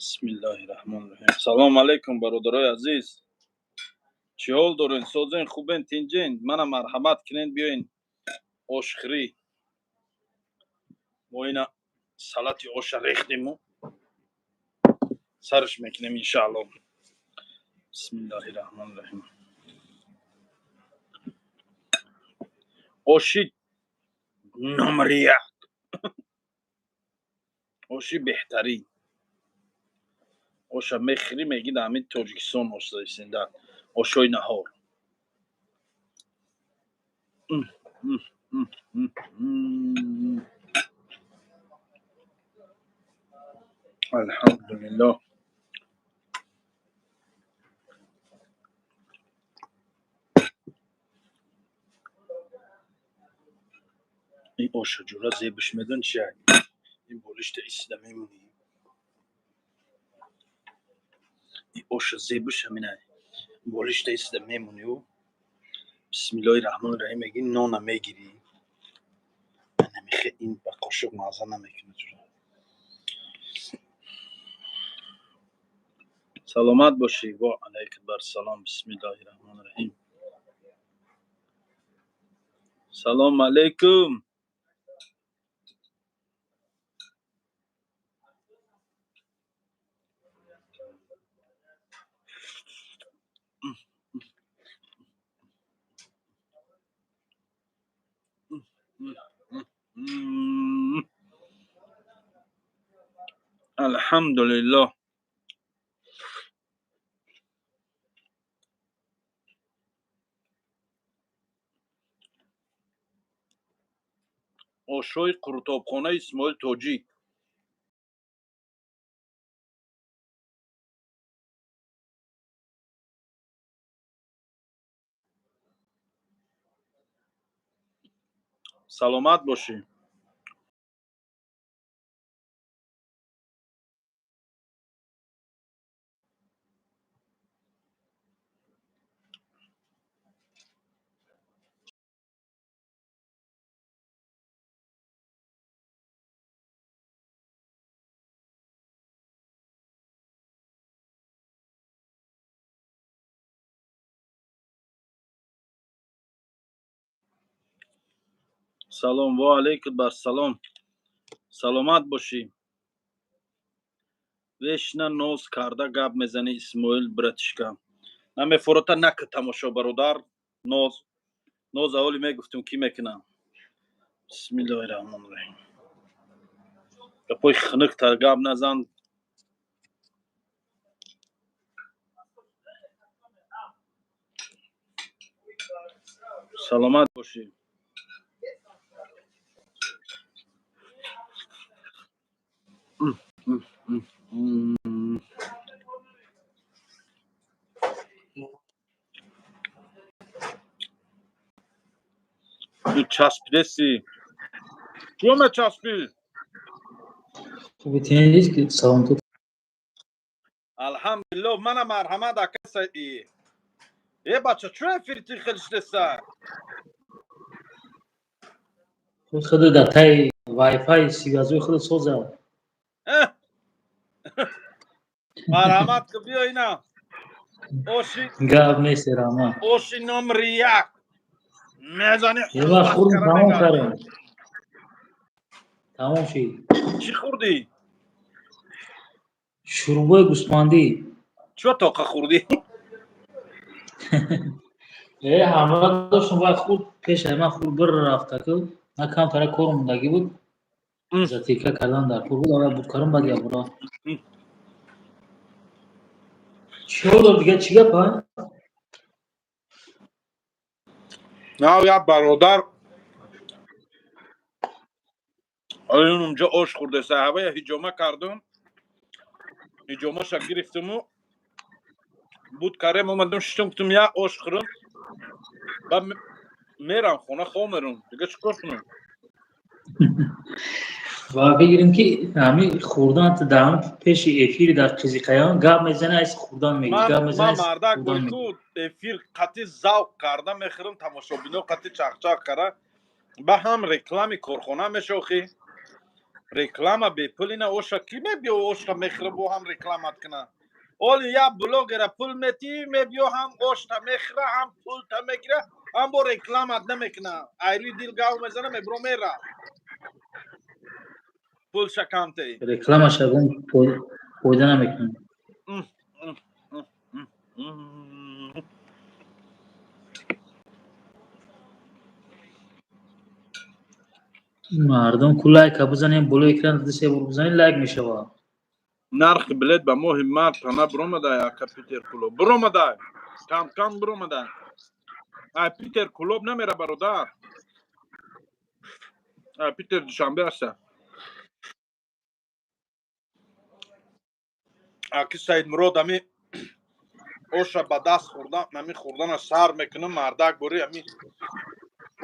Бисмиллоҳи раҳмони раҳим. Салому алайкум, бародарои азиз. Чӣ ҳол дорен? Созен, хубен, тинҷен? Мана марҳамат кунен, биёен ошхӯрӣ. Мо ина салати оша рехтему сарш мекунем, иншаалло. Бисмиллоҳи раҳмони раҳим. Оши номери як, оши беҳтарин. Оша мехӯрӣ, мегӣ дар ҳамин Тоҷикистон ош зайсенда ошои наҳор. Алҳамдулиллоҳ. Ин оша ҷура зебиш медон чия? Ин болишта исида мемонӣ. Ин оша зебиш ҳамина. Болишта исида мемонию бисмиллоҳи раҳмони раҳим мегӣ, нона мегирӣ. Намехе ин ба қошуқ мазза намекунад ҷура. Саломат бошӣ. Ва алайкум ассалом. Бисмиллоҳи раҳмони раҳим. Салом алайкум. Алҳамдулиллоҳ. Ошои қурутобхонаи Исмоил Тоҷик. Саломат бошӣ. Салом, ва алайкум ассалом. Саломат бошӣ. Вешна ноз карда гап мезанӣ, Исмоил братишка. Намефорота нака тамошо, бародар. Ноз. Ноз аввали мегуфтум, кӣ мекунам. Бисмиллоҳи раҳмони раҳим. Гапои хунуктар гап назан. Саломат бошӣ. Часпидеси. Чӯ мечаспӣ? Салом ту. Алҳамдулиллоҳ, мана марҳамат, ака Саид. Э бача, чӯ эфири хел шудеса? Худ дар таи вайфай сивазои худ соза. Марҳамат ки, биё ина. Оши Гап нест, раҳмат. Оши номери як. Мезани. Ема хӯрдем, тамом кардем. Тамом шид. Чӣ хӯрдӣ? Шӯрбои гӯсфандӣ. Чӯ тоқа хӯрдӣ? Э, ҳамра доштум, вай хӯрд, пешаи ман хӯрд, бир рафта ку. На камтара кор мондагӣ буд. Затека кардан дар кор буд, ара буд карам, баъд ябура. Чӣ ҳол дор дига, чӣ гап, а? На, як бародар ин унҷо ош хӯрдеса, ҳавая ҳиҷома кардум, ҳиҷомаша гирифтуму буд карем, омадам, шиштум, гуфтум як ош хӯрам, баъд мерам хона, хоб мерам, дига чӣ кор кунам? Ва бигирем ки ҳамин хӯрдан дар ҳамин пеши эфири дар қизиқаён гап мезана, айс хӯрдан мегӣ, гап мезана, ман айс мардак хӯрдан мегӣ. Ку эфир қатӣ завқ карда мехӯрам, тамошобино қатӣ чахчах кара, ба ҳам реклами корхона мешохӣ. Реклама бепул ина оша ки мебиё, оша мехӯра, бо ҳам рекламат куна. Оли як блогера пул метӣ, мебиё, ҳам ошта мехӯра, ҳам пулта мегира, ҳам бо рекламат намекуна. Айрӯи дил гав мезана, мебро мера. Пулша камте. Рекламаш ягон фоида намекунад. Мардум ку лайка бизанем, болои экран ду се бор бизанем, лайк мешавад. Нархи билет ба моҳи март ана биромадай, ака, Питер Кӯлоб биромадай, кам кам биромадай. Ай Питер Кӯлоб намера, бародар, ай Питер Душанбе аста. Аки Саидмурод, ами оша ба даст хӯрда, ами хӯрдана сар мекунам, мардак бори ами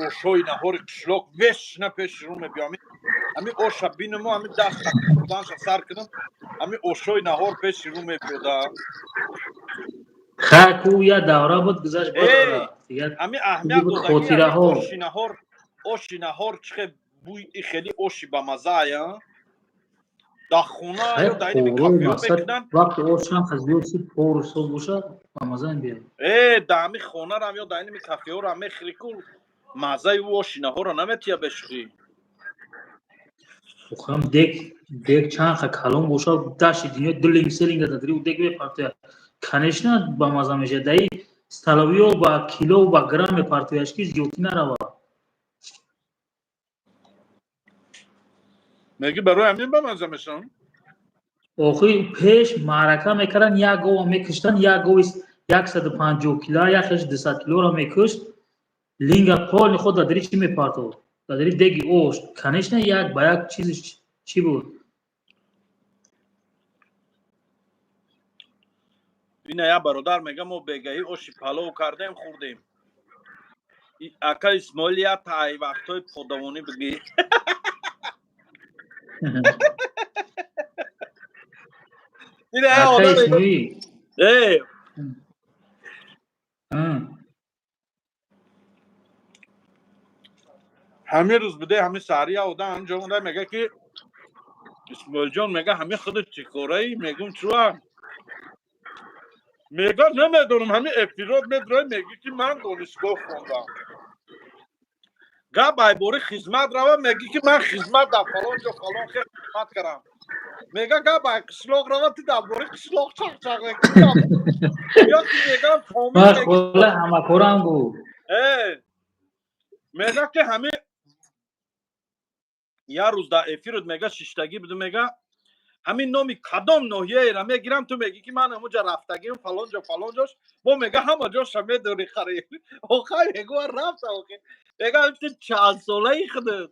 ошои наҳори қишлоқ вешна пеши рӯ мебиё. Ами оша бинуму ами даст хӯрданша сар кунам, ами ошои наҳор пеши рӯ мебиёда. Ха, ку я давра буд, гузашт. Ами аҳамият хотираҳо. Оши наҳор, оши наҳор чихе бӯи хеле оши бамаззая дар хона ё дар ини кафеҳо мекунанд. Вақти ошам хазиёси пору соз бошад, бамазза мебиёд. Э, дар ҳами хонарам ё дар иними кафеҳоро мехӯри ку, маззаи ӯ оши наҳорро наметия бешухӣ. Охам дег, дег чанд ха калон бошад, дашти дунё ду линг, се линга дадари ӯ дег мепартояд, конечно, бамазза мешавад. Даи столовиё ба кило, ба грамм мепартояш, ки зиёдтӣ наравад. Меги, барои ҳамин бамазза мешавам. Охи, пеш маърака мекарданд, як гова мекуштанд, як гови 150 кило, як хеш 200 килоро мекушт, линга поли худ дадари чӣ мепартод, дадари деги ош, конечно, як ба як чиз чӣ буд. Ина як бародар мега, мо бегаҳӣ оши палов кардем, хӯрдем. Ака Исмоил, як тай вақтҳои подавонӣ бигӣ. Ина як Ака одам Исмоил. Э. Ҳамин рӯз буде, ҳамин саҳри як одам ҳамин ҷо монда, мега ки Исмоилҷон, мега, ҳамин худат чӣ кораӣ? Мегум, чуа? Мега, намедонам, ҳамин эфирот медрои, мегӣ ки ман донишгоҳ хондам, гап айбори хизмат рава, мегӣ ки ман хизмат дар фалон ҷо, фалон хел хизмат кардам. Мега, гап ай қишлоқ рава, ту дар бори қишлоқ чақчақ мекунӣ. Ё ки мегам фомил Ман мегӣ. Хола ҳамакорам гу. Э, мега ки ҳамин як рӯз дар эфирот, мега, шиштагӣ буду, мега, ҳамин номи кадом ноҳияеро мегирам, ту мегӣ ки ман ҳамунҷа рафтагим, фалон ҷо, фалон ҷош. Бо мега, ҳама ҷоша медори хари. Охай, мегу, рафтам. Охи, мега, ту чанд солаи худат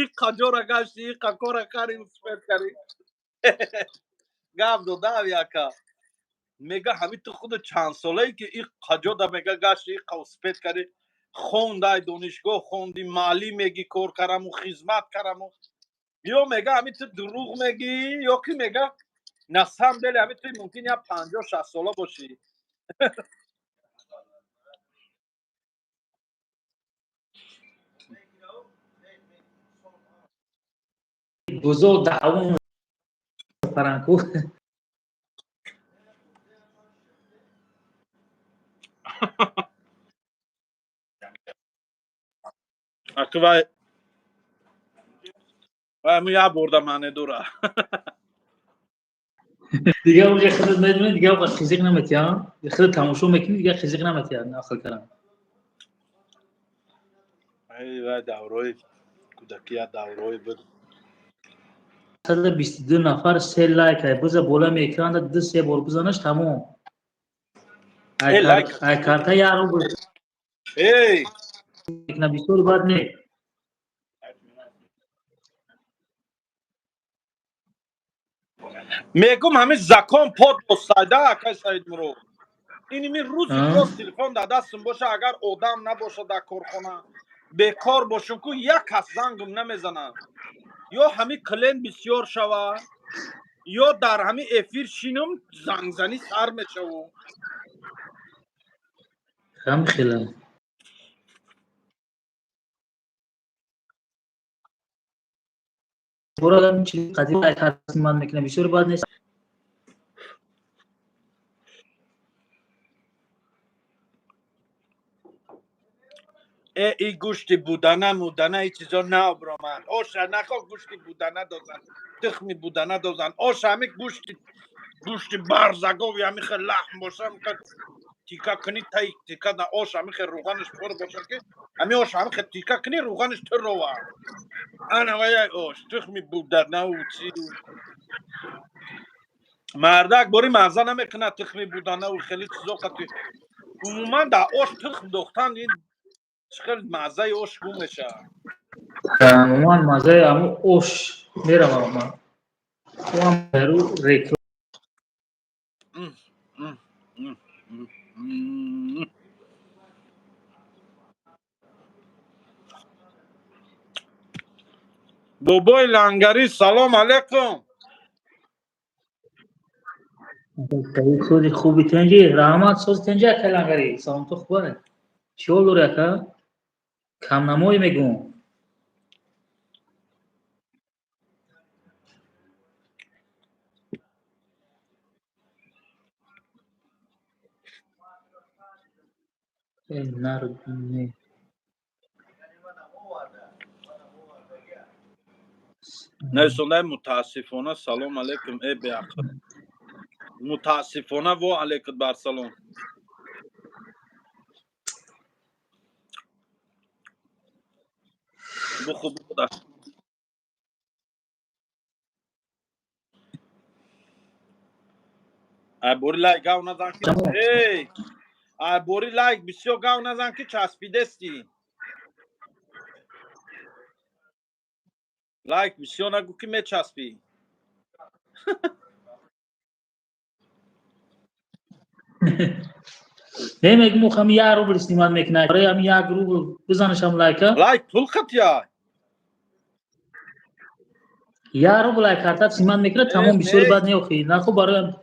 иққа ҷора гашти, иққа кора кари, успеть кари? Гап додам яка. Мега, ҳамин ту худат чанд солае ки иққа ҷода, мега, гашти, иққа успеть кари, хондай, донишгоҳ хонди, маълим меги, кор караму хизмат караму. Ё мега, ҳамин ту дурӯғ мегӣ, ё ки мега, на самом деле ҳамин ту мумкин як 50-60 сола бошӣ. Бузо даҳвон паранку. Аки вай вай ҳамин як борда маъне дора. Дига уже худат медонӣ, дига хизиқ наметиҳам, худат тамошо мекунӣ, дига хизиқ наметиҳад нақл кардам. Вай даврои кӯдакӣ як даврои буд. 122 нафар, се лайк. Ай биза болами экран ду се бор бизанаш, тамом. Э, лайк. Ай карта як рубл. Эй. На бисёр бад не. Мегум, ҳамин закон под сайда, акай Саидмурод, иними рӯзи роз телефон дар дастам боша, агар одам набоша дар корхона, бекор бошам ку, як кас зангам намезанад. Ё ҳамин клиент бисёр шава, ё дар ҳамин эфир шинам, зангзанӣ сар мешаву. Ҳам хела. Бурада чизи қадим ман мекунам, бисёр бад нест. Э, и гӯшти будана мудана и чизо наоброманд. Оша нахо гӯшти будана дозан, тухми будана дозан. Оша ҳами гӯшти барзагови ҳами хел лаҳм боша, тика кунӣ, тай тика на ош ҳами хел рӯғанаш пур боша, ки ҳами ош ҳами хел тика кунӣ, рӯғанаш тирова. Ана ваяй ош тухми буданау чи мардак бори мазза намекунад. Тухми буданау хеле чизо қати умуман дар ош тухм дохтан ин хел маззаи ош гум мешавад. Умуман маззаи ҳамун ош меравад. Ман ру реклама. Бобои Лангарӣ, салом алейкум. Сози хуби, тенҷи, раҳмат. Сози, тенҷи, ака Лангарӣ, салом, ту хуб, чӣ ҳол дорӣ, ака? Камнамоӣ мегӯм. Нар не. Нависондаи мутаассифона салом алейкум. Э, беақл, мутаассифона во алейкум бар салом. Буху буда. Ай бори лайк гав назан ки, эй, ай бори лайк бисёр гав назан ки часпидести. Лайк бисёр нагӯ ки мечаспӣ. Не, мегӯм, ҳами як рубл снимать мекунад, барои ҳами як рубл бизанашам лайка. Лайк пул қатия. Як рубл лайк картат снимать мекунад, тамом, бисёри бад не, охи нахо барои.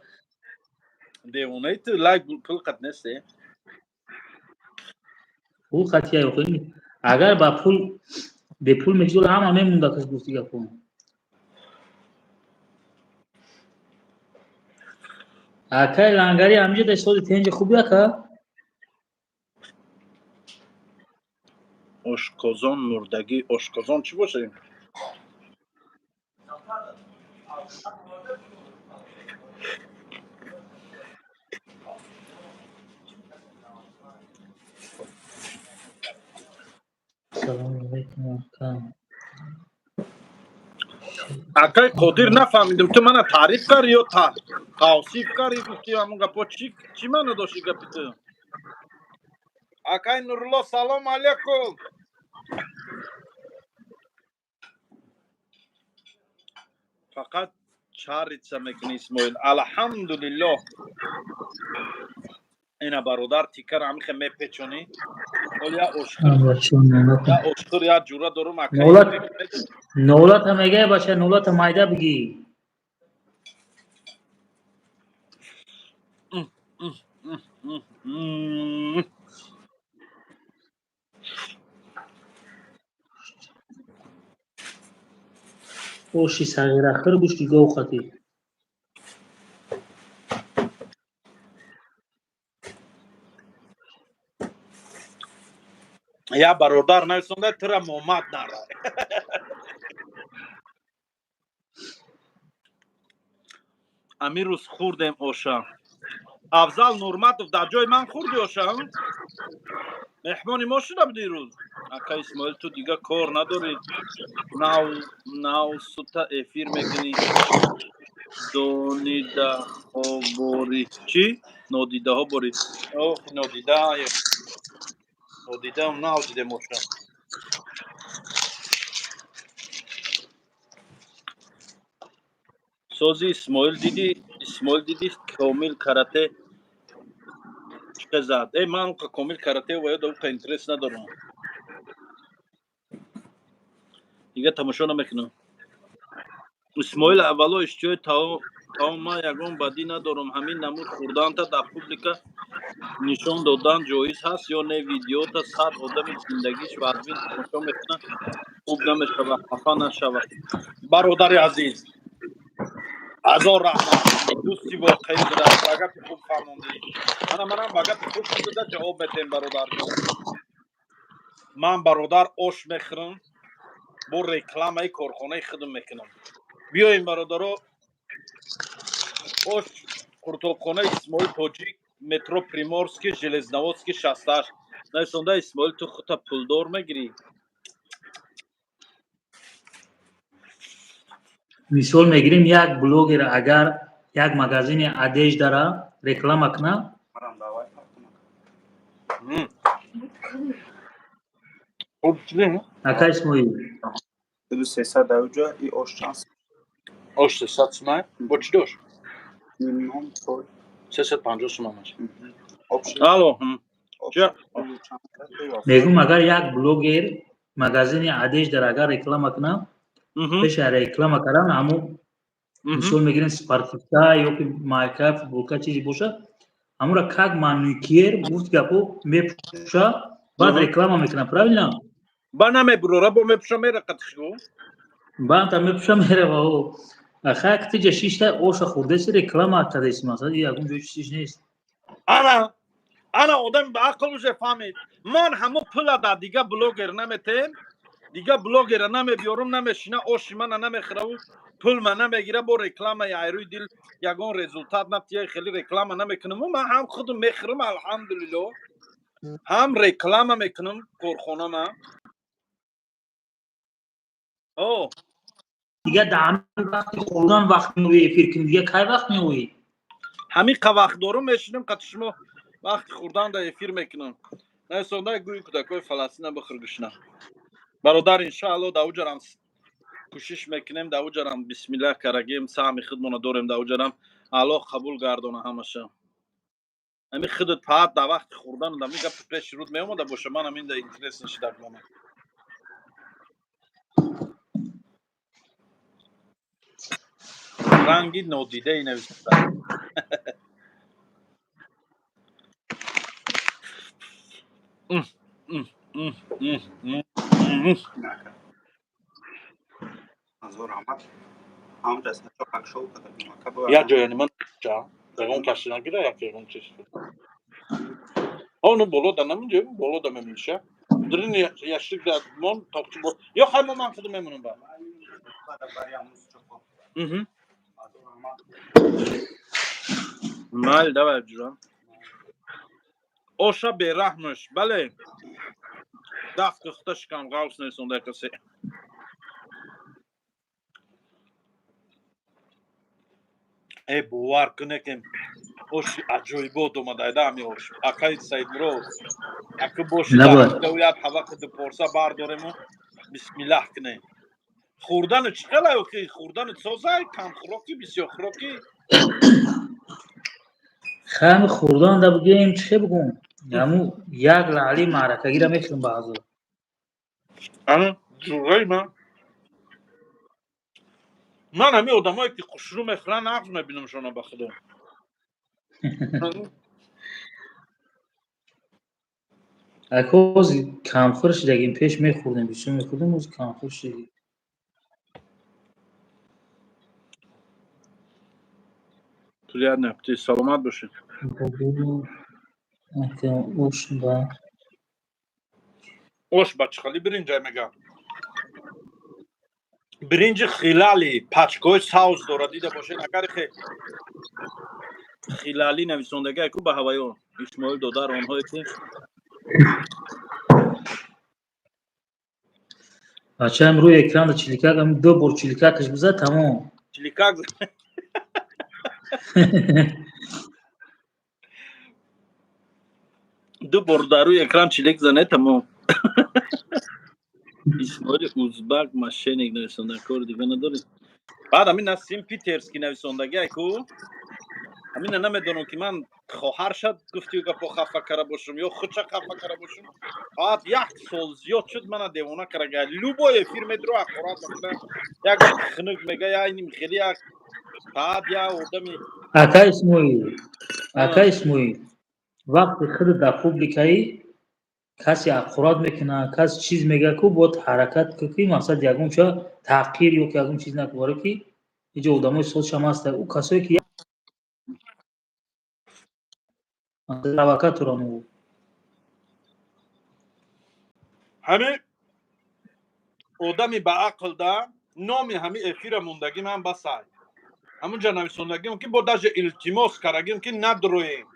Девонаи ту, лайк пул қат нест. Пул қатия, охи агар ба пул бепул мешуд, ҳама мемонда, кас гуфти гапо. Акай Лангари, ҳамиҷа да сози, тенҷи, хуби, ака? Ошқозон мурдагӣ, ошқозон чӣ боша? Салому алайкум, ака. Акай Қодир, нафаҳмидим, ту мана таъриф карди ё тавсиф карди? Гуфти ҳамон гапо чӣ маъно дошти гапи ту? Акай Нурулло, салом алейкум. Фақат чарица мекунӣ, Исмоил. Алҳамдулиллоҳ. Ина, бародар, тикара ҳамихе мепечонӣ. Ол я ошхӯр, я ошхӯр, я ҷура дорум, акай. Нолата мегӯя, бача, нолата майда бигӣ. Оши сағирахӯр, гӯшти гов қатӣ. Я бародар нависонда, тура момад нара. Амирӯз хӯрдем оша. Афзал Нурматов, дар ҷои ман хӯрди оша? Меҳмони мо шуда буди рӯз. Ака Исмоил, ту дига кор надорӣ, нав нав сута эфир мекунӣ. Донидаҳо борӣ чӣ? Нодидаҳо борӣ. Ох, нодида, нодидаам, нав дидем оша. Сози, Исмоил, диди, Исмоил, диди, Комил карате чӣ зад? Э, ман уқа Комил карате ва ёда уқа интерес надорам, дига тамошо намекунам. Исмоил, аввало иштиҳои таом, ман ягон бадӣ надорам. Ҳамин намуд хӯрданта дар публика нишон додан ҷоиз ҳаст ё не? Видеота сад одами зиндагиш вазмин тамошо мекунад. Хуб намешава, хафа нашава. Бародари азиз, ҳазор раҳмат, дӯсти воқеӣ буда, ба гапи хуб фаҳмондӣ. Мана манам ба гапи хуб шуда ҷавоб метем, бародарҷон. Ман, бародар, ош мехӯрам, бо рекламаи корхонаи худам мекунам. Биёем, бародаро, ош қуртобхонаи Исмоил Тоҷик, метро Приморский, Железноводский, 68. Нависонда: Исмоил, ту худта пулдор мегирӣ. Мисол мегирем, як блогер агар як магазини одеждара реклама кунад. Хуб чӣ? Ака Исмоил. Ду сесад дар и ош чанд? Ош 300 сумай. Бо чӣ дошт? Нон, чой. 350 суман аст. Алло. Мегӯм, агар як блогер магазини одеждара агар реклама кунад, пеша реклама кардан ҳамун, мисол мегирем, спортивка ёки майка, футболка, чизе бошад, ҳамура как манекен, гуфт гапо, мепӯша, баъд реклама мекунад, правильно? Ба намебурора, бо мепӯша, мера қатишгу. Баъд мепӯша, мерава. Хай, тиҷа шишта оша хӯрдеси, реклама кардеси, масалан, ягон ҷои чизиш нест. Ана, ана, одам ба ақл уже фаҳмид. Ман ҳамун пула дар дига блогер наметем, дига блогера намебиёрум, намешина, оши мана намехӯраву пул ма намегира, бо рекламаи айрӯи дил ягон результат натия, хеле реклама намекунам. Ман ҳам худам мехӯрам, алҳамдулилло, ҳам реклама мекунам корхонама. О. Дига дар ҳамин вақти хӯрдан вақт меоӣ эфир кунӣ, дига кай вақт меоӣ? Ҳамин қа вақт дорум, мешинам, қати шумо вақти хӯрдан дар эфир мекунам. Насонда гӯи кӯдакҳои Фаластина бихӯр, гушна, бародар. Иншаалло, дар уҷарам кӯшиш мекунем, дар уҷарам бисмиллаҳ карагем, саҳми худмона дорем дар уҷарам. Аллоҳ қабул гардона ҳамаша. Ами худат паат дар вақти хӯрдан дар ми гапи пеши руд меомада боша, ман ҳамин да интерес нишидак мана. Ранги нодидаи нависонда. Ҳазор раҳмат. Ҳамҷа сачоқак шоу Як ҷояни ман ягон каши нагира, як ягон чиз. Ну боло да наминҷо, боло да мемиша. Дрини яшик да мон тоқчи бо. Ё хай, мо ман худам мемонам ба. Мгм. Майли, давай, ҷура. Оша бераҳмаш, бале. Дафт кухта шикам ғавс несонда касе. Э, бовар куне, ки оши аҷоибот омадайда ҳами ош. Акаи Саидмурод. Ака боши, як ҳавақи дупорса бардорему бисмиллаҳ кунем. Хӯрдану чӣ хела охи? Хӯрдану созай, камхӯрокӣ, бисёрхӯрокӣ? Хами хӯрдан да бигӯем, чӣ бигӯм, ҳаму як лаъли маъракагира мехӯрем баъзо. Ана ҷурраи ман. Ман ҳамин одамое ки хушрӯ мехӯранд, нағз мебинамшона, ба худо. Ака, ҳози камхӯр шидагим, пеш мехӯрдем, бисёр мехӯрдем, ҳози камхӯр шидагим. Приятный аппетит, саломат бошед. Ош ба Ош ба чӣ хали биринҷай мегам? Биринҷи хилали, пачкаҳои савз дорад, дида бошед, агар хе хилалӣ нависондагӣ ку ба ҳаваё. Исмоил додар, онҳое ки Бачаам, рӯи экранда чиликак, ду бор чиликакаш бизад, тамом. Чиликак. Ду бор дар рӯи экран чилик зане, тамом. Исмоили узбак мошенник нависонда, кори дига надорӣ. Баъд ҳамин Насим Питерский нависондагӣ ку, ҳамина намедонам, ки ман хоҳар шад гуфти гапо хафа кара бошам ё худша хафа кара бошам. Баъд як сол зиёд шуд, мана девона карага. Любой эфир медро, ақорат мекунад, як хунук мега, я иним хеле як баъд я одами. Ака Исмоил, ака Исмоил, вақти худ дар публикаи Касе ҳақорат мекунад, кас чиз мегӯяд, ку бояд ҳаракат кун, ки мақсад ягон ча таҳқир ё ки ягон чиз накун, барое ки иҷо одамои созшам ҳаста. Ӯ касое ки провокаторам ӯ. Ҳамин одами ба ақл да номи ҳами эфира мондагим ҳам басай. Ҳамунҷа нависондагим, ки бо даже илтимос карагим, ки надроем.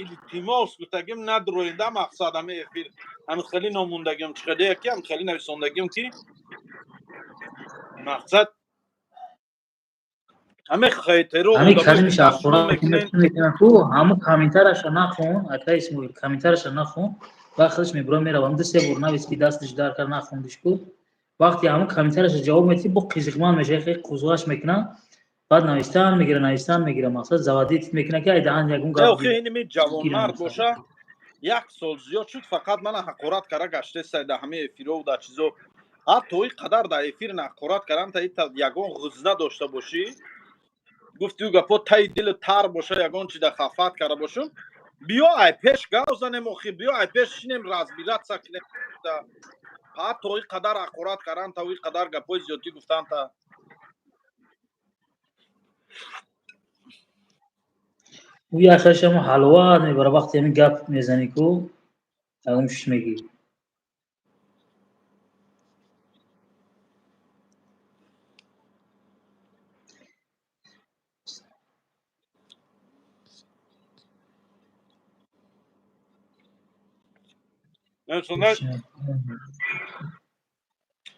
Илтимос гуфтагим, надроем да мақсад ҳами эфир. Ҳами хеле номондагим, чӣ хеле яки ҳам хеле нависондагим, ки мақсад ҳами хейтеро ҳами калимиш ҳақорат мекунад, ку ҳамун комментараша нахон, ака Исмоил, комментараша нахон, вақт худаш мебура мерава. Ду се бор навис, ки дасташ дар кард, нахондиш ку. Вақте ҳамун комментараша ҷавоб медиҳӣ, бо қизиқманд мешава, хеле қузғаш мекунад, баъд навистан мегира, навистан мегира, мақсад заводить мекунад, ки ай даҳан ягон гап. Охи иними ҷавонмард боша, як сол зиёд шуд, фақат мана ҳақорат кара гаштесай да ҳамаи эфиро да чизо. Ҳатто и қадар да эфир ҳақорат каран, та ягон ғизна дошта бошӣ, гуфти ӯ гапо таи дили тар боша, ягон чи да хафат кара бошум, биё ай пеш гав занем, охи биё ай пеш шинем, разбираться кунем. Ҳатто и қадар ҳақорат каран, та и қадар гапои зиёдтӣ гуфтан та. Ӯ яхешамо ҳаловат мебара, вақте ҳамин гап мезанӣ ку, ягон чиз мегӣ.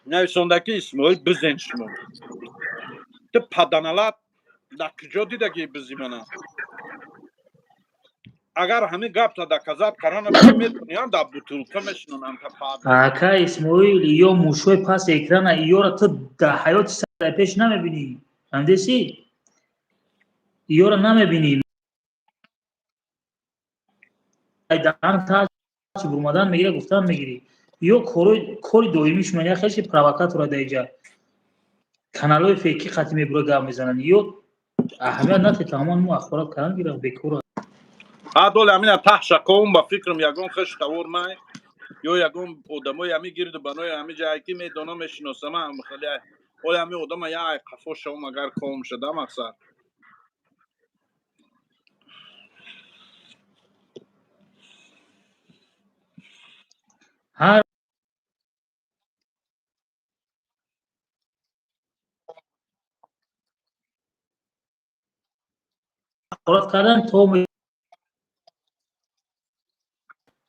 Нависонда, ки Исмоил, бизен шумо. Ту паданалат дар куҷо дидаги бизи мана? Агар ҳамин гапта доказать карана метавонӣ, дар бутылка мешинонам та. Ака Исмоил, ё мушои паси экрана, ёра ту дар ҳаёти сар пеш намебинӣ, фаҳмидеси? Ёра намебинӣ, бурмадан мегира, гуфтан мегирӣ. Ё кори доимишон як хеле провокатора дар иҷа каналҳои фейкӣ қатӣ мебура, гап мезананд. Ё аҳамият натед, тамоман мо ахборат кардан гира бекора. Ҳа, доли ҳамина таҳша ковум, ба фикрам, ягон хеш тавор май ё ягон одамои ҳами гирду банои ҳами ҷае ки медонам, мешиносам, хеле оли ҳами одама я ай қафо шавум, агар ковум шуда мақсад. Ҳар ҳақорат кардан то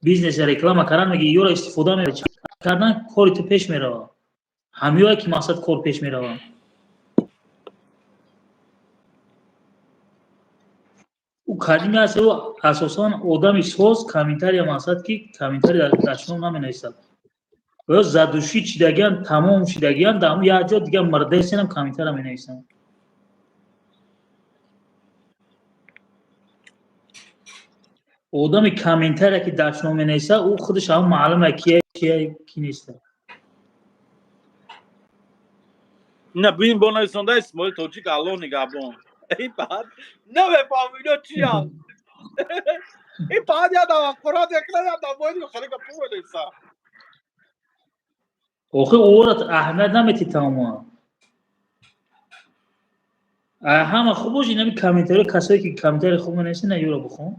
бизнеса реклама кардан меги, ёро истифода кардан, кори ту пеш мерава. Ҳамёе ки мақсад кор пеш мерава. Ӯ калиме аст, ӯ асосан одами соз комментария, мақсад ки комментария дар шумо наменависад. Ё задуши чидагиан, тамом шидагиан, дар ҳамн як ҷо дигар мардесенам комментария менависанд. Одами комментария ки дар шумо менависад, ӯ худаш ҳамн маълума кие, кие, ки неста. На бин, бо нависонда Исмоил Тоҷик, Алло нигаҳбон. Ин баъд намефаҳмам ино чиянд. Ин баъд я дам ҳақорат якна, я дам бояд хеле гапо менависа. Охи ӯро аҳамият наметид тамоман. Ҳама хуб бош, инами комментарио, касое ки комментари хуб менависанд, на ёро бихон.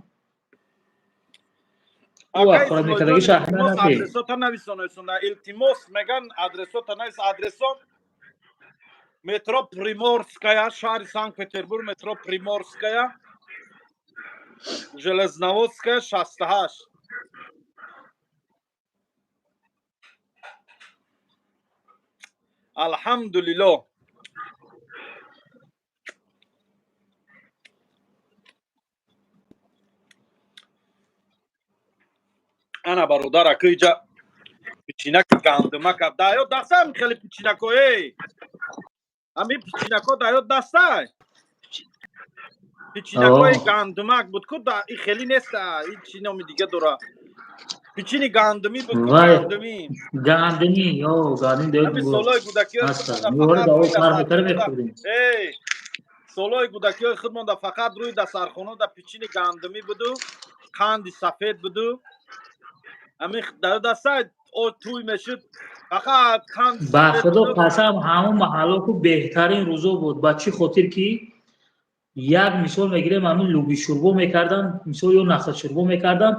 Ӯ ҳақорат мекардагиша аҳамият надиҳ. Адресота нависон, нависонда илтимос меган, адресота навис. Адресо: метро Приморская, шаҳри Санкт Петербург, метро Приморская, Железноводская, 68. Алҳамдулилло. Ана бародар, ака, иҷа пичинаки гандумака даё дастам, хеле пичинако, эй, ҳамин пичинако даё дастай, пичинакои гандумак буд ку, и хеле неста, и чи номи дига дора, пичини гандумӣ буд ку, гандумӣ. Гандумӣ, ё гандумӣ. Ҳамин солҳои кӯдакиҳои эй, солҳои кӯдакиҳои худмонда фақат рӯи дастархона да пичини гандумӣ буду қанди сафед буду. Ҳамин дастай тӯй мешуд, фақат қанд. Ба худо қасам, ҳамон маҳалло ку беҳтарин рӯзо буд. Ба чӣ хотир ки як мисол мегирем, ҳамин луби шӯрбо мекардан, мисол ё нахад шӯрбо мекардан,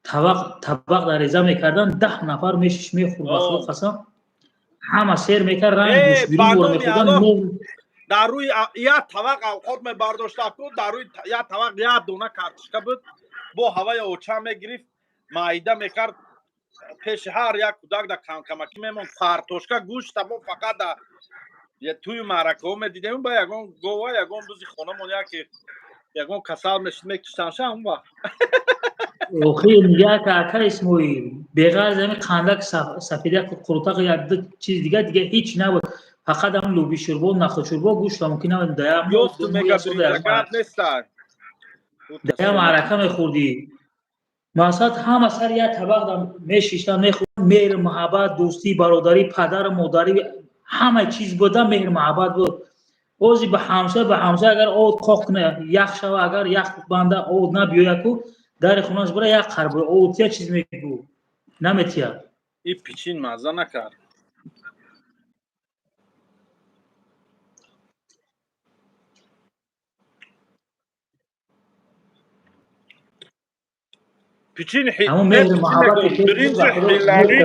табақ табақ дар реза мекардан, 10 нафар мешиш мехӯрд. Ба худо қасам, ҳама сер мекард, ранг гӯшт бирун бора мехӯрдан. Дар рӯи як табақ авқот мебардошта ку, дар рӯи як табақ як дона картошка буд, бо ҳаваи оча мегирифт, майда мекард, пеши ҳар як кӯдак да камкамакӣ мемонд. Картошка, гӯшт тамо фақат да тӯи маъракаҳо медидем, ба ягон гова, ягон бузи хонамон яке ягон касал мешид, мекиштанша ҳамон вақт. Охир як ака Исмоил, беғарз ҳамин қандак, сафедак, қурутақ, як ду чиз дига, дига ҳеҷ набуд. Фақат ҳамин луби шӯрбо, нахуд шӯрбо, гӯшт мумкин набуд. Дая маърака мехӯрдӣ, мақсад ҳама сар як табақ мешиштан, мехӯрд. Меҳр, муҳаббат, дӯстӣ, бародарӣ, падару модарӣ, ҳама чиз буда, меҳр муҳаббат буд. Ози ба ҳамсоя, ба ҳамсоя агар об қоқ куна, ях шава, агар ях банда об набиёя ку, дари хонаш бара, як қарб об тия, чиз мегӯ, наметия. И пичин мазза накард. Пичин. Ҳамон меҳри муҳаббати. Биринҷи ҳилалӣ,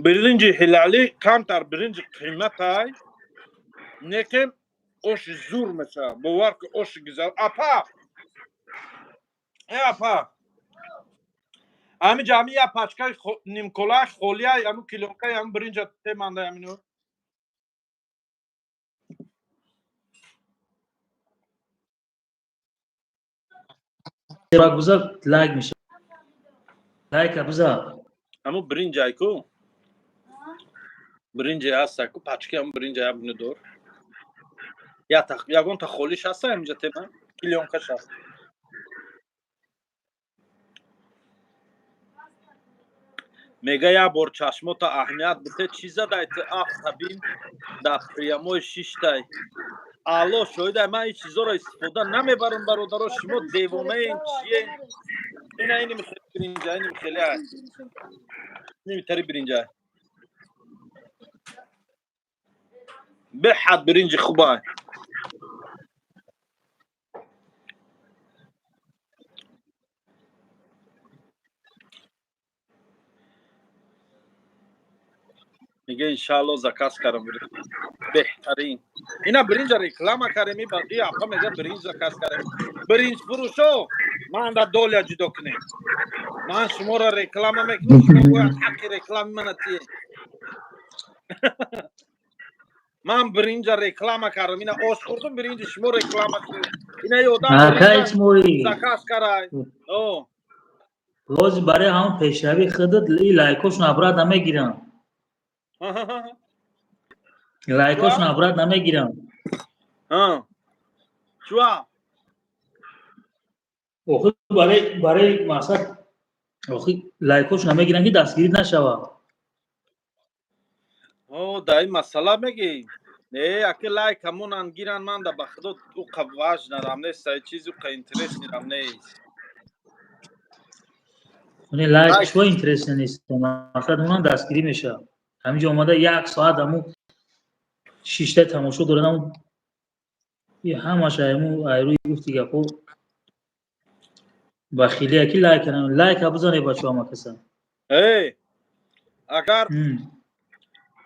биринҷи ҳилалӣ камтар биринҷи қиматай, лекин оши зур мешавад. Бовар ки, оши гизал. Апа, э апа, ҳамин ҷа ҳамин як пачкаи нимколаи холия, ҳамин килонкаи ҳамин биринҷа теманда ҳамино. Буза, лайк меша, лайка буза. Ҳамун биринҷай ку, биринҷе ҳаста ку, пачки ҳамун биринҷа як дор, ягонта холиш ҳаста ҳаминҷа тема, килёнкаш ҳаст. Мега, як бор чашмота аҳамият бите, чӣ задай ту, афтабин дар прямой шиштай. Алло шоҳидай, ман ин чизоро истифода намебарам. Бародаро, шумо девонаен, чиен? Ина, иними хели биринҷа, иними хели, иними тари биринҷа, беҳад биринҷи хуба. Мега, иншаалло, заказ кардам беҳтарин. Ина биринҷа реклама кардем, и апа мега, биринҷ заказ кардем. Биринҷ фурӯшо, ман да доля ҷудо кунем. Ман шуморо реклама мекунам, шумо бояд ҳаққи реклами мана тиед. Ман биринҷа реклама кардам, ина ош хӯрдум, биринҷи шумо реклама шуд. Ина ёдам заказ карай. Лози барои ҳамон пешравии худат лайкошон обратно намегирам, лайкошон обратно намегирам. Чуа? Охир барои мақсад, охир лайкошон намегирам, ки дастгирӣ нашавад. О, дар ин масъала мегӣ? Не, аки лайк ҳамонан гиран, ман да ба худо уқа важно рам нест, ай чиз уқа интересный рам нест. Лайк шо интересный нест, мақсад онам дастгирӣ мешавад. Ҳаминҷо омада як соат ҳаму шишта тамошо дорад, ҳаму ҳамаш айму айрӯи гуфти гапҳо бахилия ки лайк, лайка бизане, бачо, ҳама каса. Эй, агар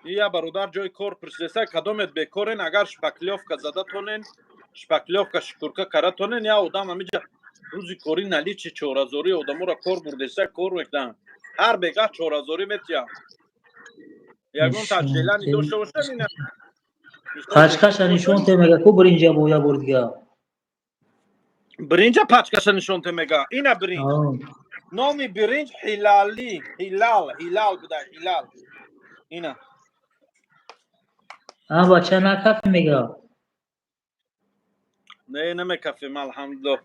я бародар ҷои кор пурсидеса, кадомет бекорен, агар шпаклёвка зада тонен, шпаклёвка, шукурка кара тонен, я одам ҳамиҷа рӯзи кори наличи чорҳазорӣ одаморо кор бурдеса, кор мекунанд, ҳар бегаҳ 4000 метиҳам. Ягон таҷлилани дошта бошад ина. Пачкаша нишон те, мега ку биринҷа, бо я бор дига. Биринҷа пачкаша нишон те, мега. Ина биринҷ, номи биринҷ ҳилалӣ, ҳилал, ҳилал буда, ҳилал, ина. А бача, накафи, мега. Не, намекафем, алҳамдулиллоҳ.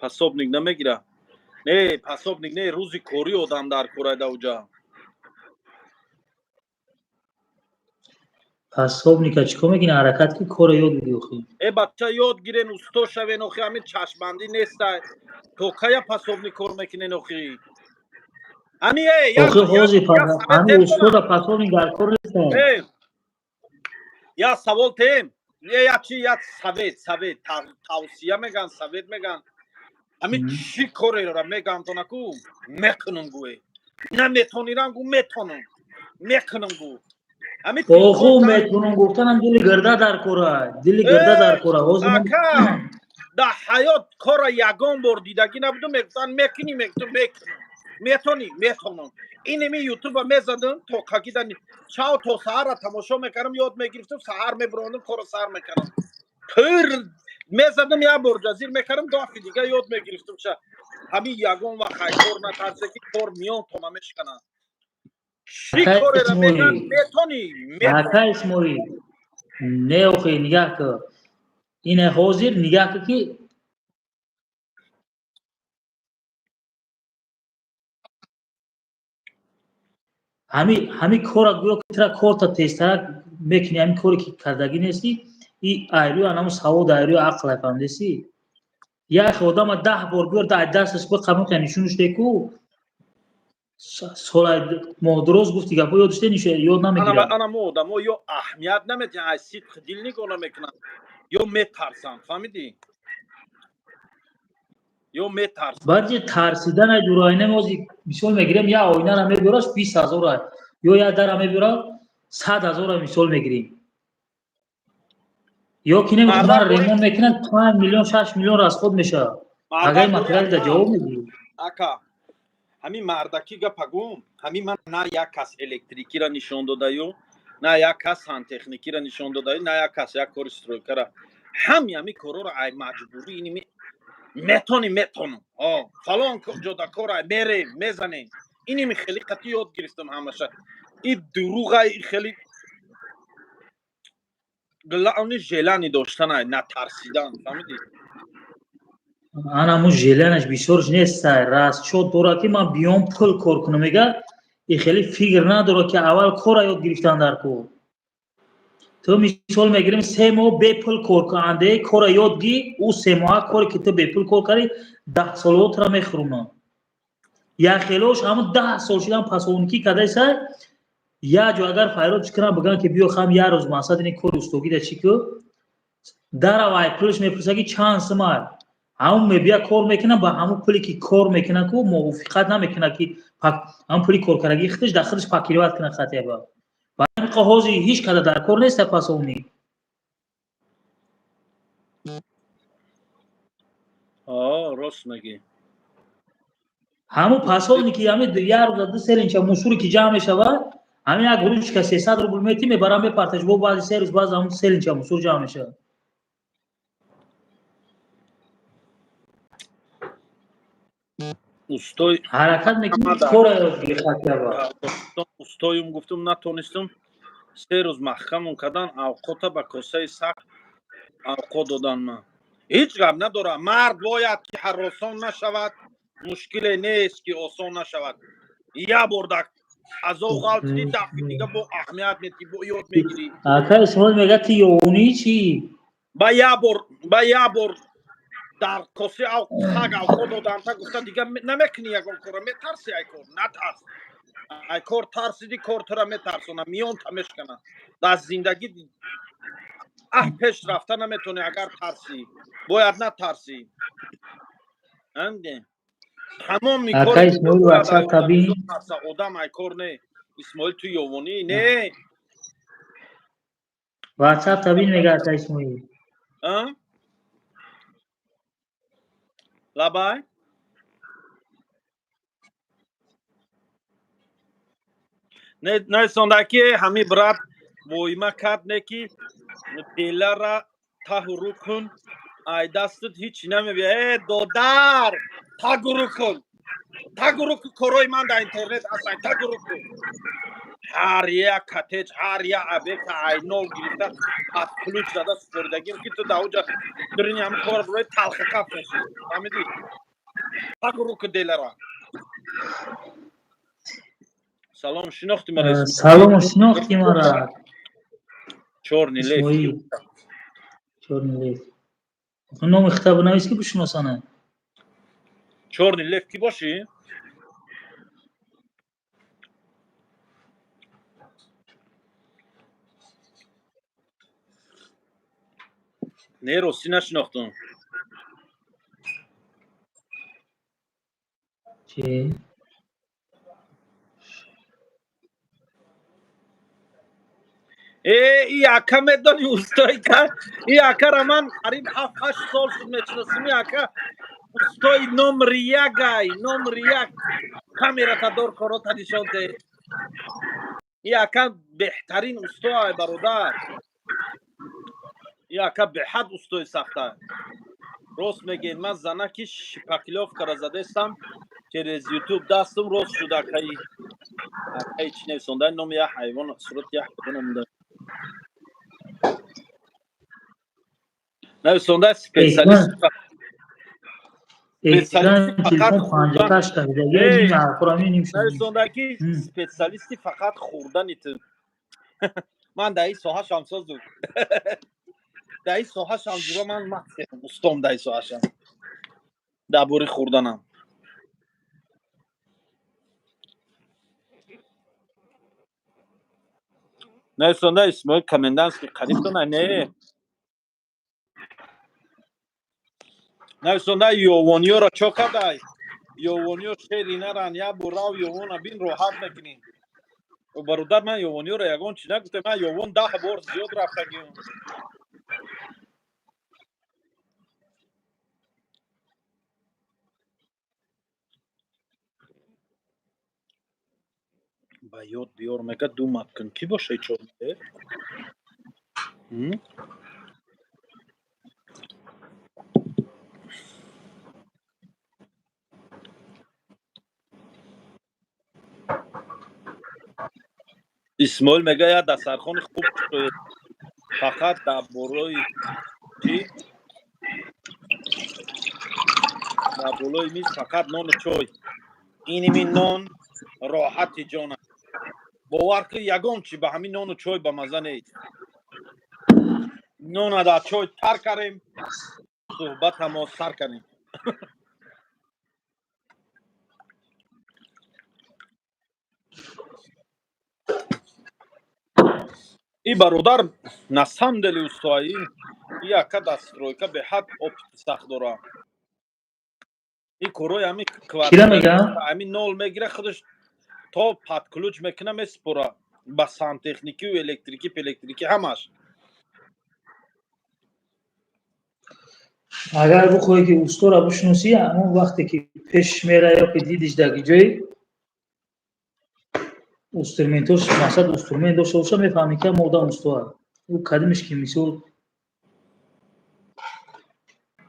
Пособник намегира, не, пособник не, рӯзи корӣ одам дар корайда уҷа. Пособника чӣ кор мекунӣ? Ҳаракат ки корро ёд бигир охи. Э, бача, ёд гирен, усто шавен охи. Ҳамин чашмбандӣ нестай. То кая пособник кор мекунен охи? Ами э Охи, ҳозир ҳами устода пособник дар кор нестай. Я савол тем, я чи, я совет, тавсия меган, совет меган. Ҳамин чӣ кореро меган тонаку, мекунам гӯе, наметонирам гӯ, метонам, мекунам гӯ. Оху, метонам гуфтанам дили гирда дар кора, дили гирда дар кора. Ака, дар ҳаёт кора ягон бор дидагӣ набудум. Мегуфтанд мекунӣ, мегуфтам мекунам, метонӣ, метонам. Инеми ютуба мезадам, то какида чав то саҳарра тамошо мекардам, ёд мегирифтам, саҳар мебурондам, корро сар мекардам. Пир мезадам, як бор ҷазир мекардам, дафи дига ёд мегирифтам. Ша ҳамин ягон вақт ай кор натарсе, ки кор миён то намешканад. Чӣ кореро меган, метонӣ. Ака Исмоил, не, охи, нигаҳ кун, ина ҳозир нигаҳ кун, ки ҳами кора гӯё ки тра корта тезтарак мекунӣ. Ҳами коре ки кардагӣ нестӣ, и айрӯи анаму савод, айрӯи ақл, фаҳмидесӣ? Як одама 10 бор биёр, дар дасташ биқабул, нишунаш деку, сола моҳдуроз гуфти гапо ёдаш ёд намегирад. Ана мо одамо ё аҳамият намедиҳанд, аз сидқи дил нигоҳ намекунанд, ё метарсанд, фаҳмидӣ? Ё метарсанд. Баъди тарсидан ай дур. Оина мози мисол мегирем, як оинара мебиёраш 20 000-а ё як дара мебиёрад 100 000-а, мисол мегирем, ё ки намехонара ремонт мекунад, 5 миллион, 6 миллион расход мешавад. Агар материал да ҷавоб медиҳӣ. Ака, ҳамин мардакӣ гапа гум. Ҳамин ман на як кас электрикиро нишон додаю, на як кас сантехникиро нишон додаю, на як кас як кори стройкара. Ҳами ҳами корҳоро ай маҷбурӣ иними метонӣ, метонам, фалон ҷода кора мерем, мезанем. Иними хеле қатъи ёд гирифтам ҳамаша. И дуруға, и хеле главный желание доштана, натарсидан, фаҳмидӣ? Анаму желанияш бисёрш нестай. Расчёт дорад, ки ман биём, пул кор кунам, мега. И хеле фикр надорад, ки аввал кора ёд гирифтан дар кор. Ту мисол мегирем, 3 моҳ бепул кор кунанде, кора ёд гир. Ӯ 3 моҳа коре ки ту бепул кор кардӣ, 10 солао тура мехӯрунад. Яхелош ҳамун 10 сол шидан пасоникӣ кардасай. Як ҷо агар файрод кунам, бигӯям ки биё, хам як рӯз мақсад ини кори устогида чӣ ку, даравай, пулш мепурса, ки чанд сумай. Ҳамун мебия, кор мекунад, ба ҳамун пуле ки кор мекунад ку мувофиқат намекунад, ки ҳамун пули коркардагии худаш дар худаш покрывать кунад хатяба. Ба ҳамин ҳозир ҳеҷ када дар кор неста пасоник. Рост мегӣ. Ҳамун пасоники ҳами як рӯза ду селинча мусуре ки ҷамъ мешавад, ҳамин як ручка 300 рубл мети, мебарам, мепарташ, бо баъди 3 рӯз баъз ҳамун селинча мусур ҷамъ мешавад. Устой ҳаракат мекунӣ, кора ёд гирӣ хатяба. Устоюм гуфтум, натонистум. 3 рӯз маҳкамум кардан, авқота ба косаи сахт авқот додан. Ман ҳеҷ гап надорам. Мард бояд ки ҳаросон нашавад, мушкиле нест ки осон нашавад. Як бор дар азоб ғалтидӣ, дафъи дига бо аҳамият метӣ, бо ёд мегирӣ. Ака Исмоил мега, ти ёвонӣ чӣ? Ба як бор дар коси саг авқот доданта гуфта, дига намекунӣ ягон кора, метарси. Ай кор натарс. Ай кор тарсиди, кор тура метарсона, миёнта мешкана. Дар зиндагӣ аҳ пеш рафта наметонӣ, агар тарсӣ. Бояд натарсӣ. Тамоми Ака Исмоил, WhatsApp табин. Одам ай кор не. Исмоил, ту ёвонӣ не? WhatsApp табин, мега ака Исмоил. А? Лабай, несонда ки ҳами брат воима кард, не ки делара таҳуру кун, ай дастат ҳеҷ намебия. Э, додар, тагуру кун, тагуру кун. Корои ман дар интернет ҳастан, тагуру кун. Ҳар як коттедж, ҳар як объекта ай нол гирифта, аз ключ зада супоридагим, ки ту дар уҷа дурини ҳами кор бурои, талхикаф мешӣ, фаҳмидӣ? Тагуру кун делара. Салом, шинохти мара? Салом, шинохти мара? Чёрный лев. Исмоил. Чёрный лев. Номи хита бинавис, ки бишиносана. Чёрный лев кӣ бошӣ? Не, ростӣ нашинохтам. Чи? Э, и ака медони, устои ка, и акара ман қариб 7-8 сол шуд мешиносим. И ака устои номри якай, номри як. Камерата дор, корота нишон де. И ака беҳтарин устоай, бародар. И ака беҳад устои сахта. Рост мегӯед, ман занаки шпаклёвкара задестам через ютуб, дастум рост шуд. Акаи, акаи чӣ нависонда? Номи як ҳайвон, сурати як ҳайвон омда нависонда, специалист. Экран телефон 58 Нависонда, ки специалисти фақат хӯрдани ту. Ман дар ин соҳа шамсозу, дар ин соҳа шамзура, ман мастер устом дар ин соҳашам, дар бори хӯрданам. Нависонда, Исмоил комендантский қарибтона. Не, нависонда, ёвониёро чо кардай? Ёвониё шери наран, як бор рав, ёвона бин, роҳат мекунӣ. Бародар, ман ёвониёро ягон чи нагуфтам. Ман ёвон 10 бор зиёд рафтагим. Ба ёд биёр, мега, думат кун, кӣ боша чор? Исмоил мега, як дастархони хуб шуд, фақат дар борои чӣ, дар болои миз фақат нону чой. Иними нон роҳати ҷон аст. Бовар кун, ягон чи ба ҳамин нону чой ба мазза нест. Нона дар чой тар кардем, суҳбатамо сар кардем. И бародар на самом деле устоаи. И ака дар стройка беҳад опыти сахт дора. И корои ҳами ҳами нол мегира, худаш то под ключ мекуна, месупора ба сантехникию электрики, пелектрики, ҳамаш. Агар бихоҳӣ, ки устора бишиносӣ, ҳамон вақте ки пеш мера ё ки дидиш дар ҷои инструментош, мақсад инструмент дошта боша, мефаҳмӣ, ки ам одам устоа. Ӯ кадимеш ки мисол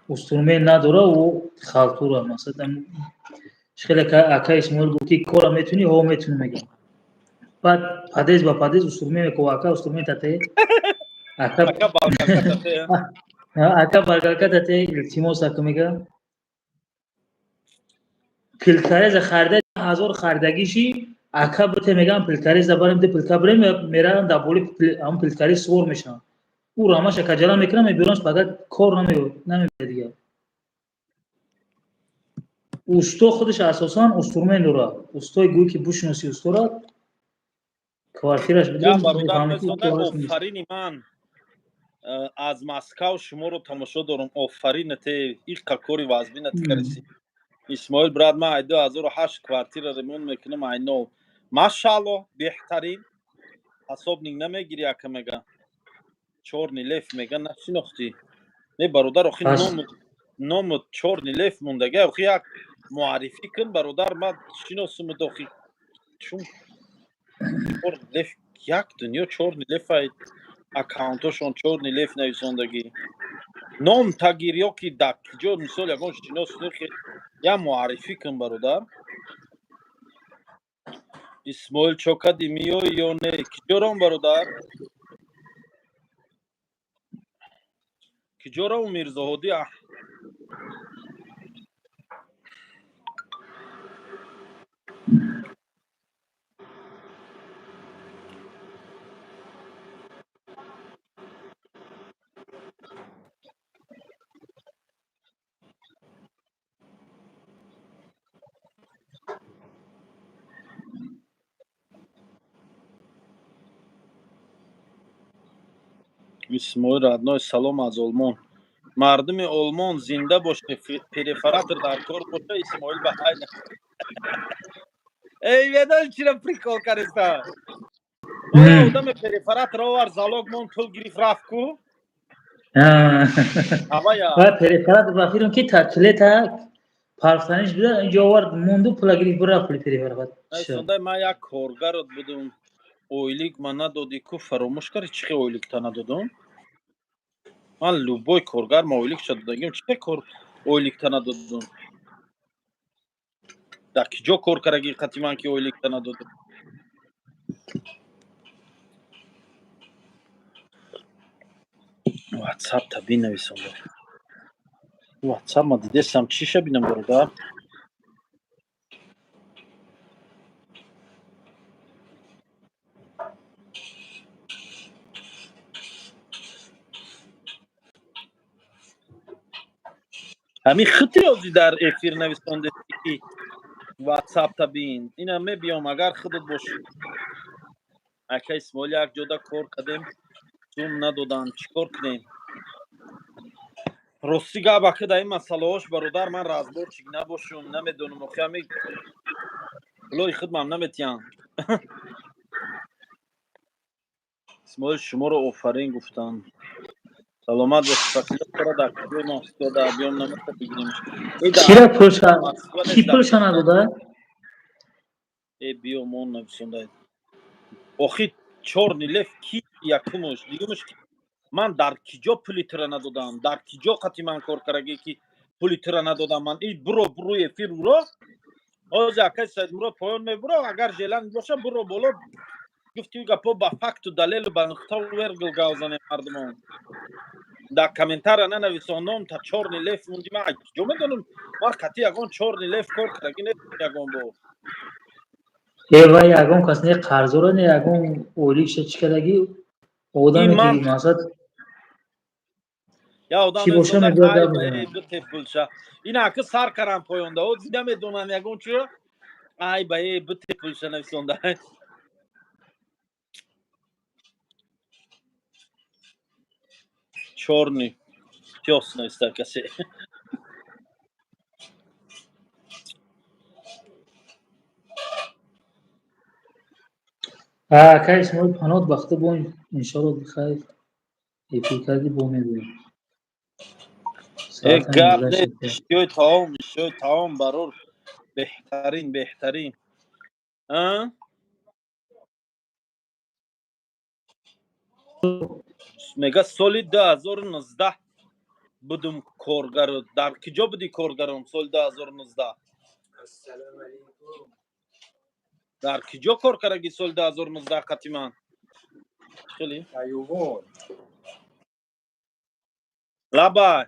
инструмент надора, ӯ халтура. Мақсад, хеле ака Исмоил гуфт, ки кора метунӣ? Ҳо, метунӣ, мегам. Баъд подъезд ба подъезд инструмент мекова. Ака, инструмент ате, ака, ака, болгарка тате, илтимос, ака, мега. Пилкареза харида, ҳазор харидагиши, ака, бите, мегам, пилкареза барем, ди пилка бирем. Меравам, дар боли ҳамн пилкарез сувор мешавам, ӯ рамаша каҷала мекунам, мебиёрамш, фақат кор намебиёд дигар. Усто худаш асосан инструмент дорад. Устои гӯй, ки бишиноси устора, квартираш. Офарини, ман аз Москав шуморо тамошо дорам. Офаринате, иққа кори вазбинат кариси. Исмоил брат, ман ай 2008 квартира ремонт мекунам, ай нов. Машаалло, беҳтарин. Ҳасобник намегири, ака, мега. Чёрный лев мега, нашинохтӣ? Не, бародар, охи ному Чёрный лев мондага. Охи як муаррифӣ кун, бародар, ман шиносумуд. Охи чун Чёрный лев, як дунё Чёрный лев ай, аккаунтошон Чёрный лев нависондагӣ. Ном тагир ё ки дар киҷо, мисол, ягон шинос, я муаррифӣ кун, бародар. Исмоил, чо кади, миёй ё не? Киҷорон, бародар, киҷоро, Мирзоҳодӣ? Исмоил родной, салом аз Олмон. Мардуми Олмон зинда боше, перфоратор дар кор боша, Исмоил ба ҳай. Эй, ведон чира прикол кариста. Оя одаме перфоратор овар, залог мон, пул гирифт, рафт ку? Ҳавая. Ва перфоратор ба фирм ки таклета парфтаниш буда, инҷо овард, монду, пула гирифт, бура пули перфоратор. Сондай ман як коргарот будум. Ойлик ман надодӣ ку, фаромӯш кардӣ, чӣ хел ойликта надодум? Ман любой коргар ма ойликша додагим, чӣ кор ойликта надодум? Дар ки ҷо кор кардаги қати ман, ки ойликта надодум? Ватсапта бинависам. Ватсап ма дидесам, чиша бинам, бародар? Ҳамин хити ҳозир дар эфир нависонде, ки ватсапта бин. Ина мебиём, агар худат бошӣ. Ака Исмоил, як ҷода кор кардем, сум надоданд, чӣ кор кунем? Рости гап, ака, дар ин масъалаҳош, бародар, ман разборчик набошум, намедонам. Охи ҳами пулои худмам наметиҳанд. Исмоил, шуморо офарин гуфтанд, саломат бош. Шпаклёвкара дар куҷои Москва дар биём намеша бигирем? Кира пулша, ки пулша надода? Э, биё, мон нависонда. Охи чёрный лев ки якумуш, дуюмуш, ман дар ки ҷо пули тура надодам? Дар ки ҷо қати ман кор кардаги, ки пули тура надодам ман? И буро, буруи эфир буро. Ҳозир акай Саидмурод поён мебуро, агар желание боша, буро боло. Гуфти гапо ба факту далелу ба нуқтаву вергул гав занем. Мардумон дар комментария нанависон, ном та чёрный лев мунди. Ман ҷо медонам, ман қати ягон чёрный лев кор кардаги не ягон бор. Э, вай ягон кас не қарзора, не ягон ойликша чӣ кардаги одаме, ки мақсад Я одам чӣ боша, мебояд гап мезанад. Пулша ина ака сар карам поёнда, о намедонам ягон чиро, ай ба э бите пулша нависонда. Чёрный пёс нависта касе. Акай Исмоил, панот бахта бо, иншолло, бихайр эфир кардӣ, бо мебинем. Э, гап не, ишёи таом, ишёи таом, барор, беҳтарин, беҳтарин. А мега, соли 2019 будум коргар. Дар киҷо будӣ коргаром соли 2019? Дар киҷо кор кардаги соли 2019 қати ман? Хеле лабай.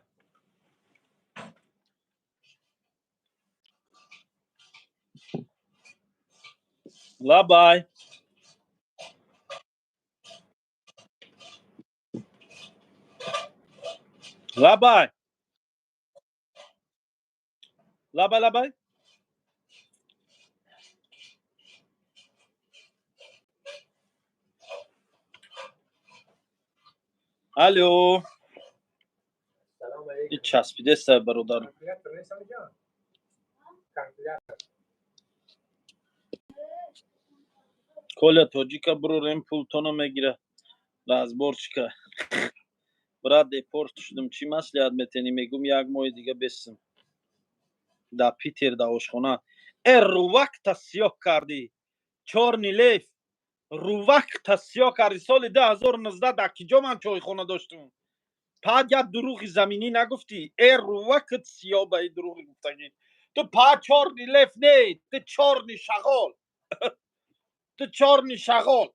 Лабай, лабай, лабай, лабай. Алло, часпидеста, бародар. Коля тоҷика, бурорем, пултона мегира разборчика. Брат, депорт шудум, чӣ маслиҳат метенӣ? Мегум, як моҳи дига бесм. Да Питер да ошхона. Э, рувакта сиёҳ кардӣ, чёрный лев, рувакта сиёҳ кардӣ. Соли 2019 дар киҷо ман чойхона доштум? Пад як дурӯғи заминӣ нагуфтӣ. Э, рувакат сиёҳ ба и дурӯғи гуфтагӣ. Ту па чёрный лев не, ту чёрный шағол, ту чёрный шағол.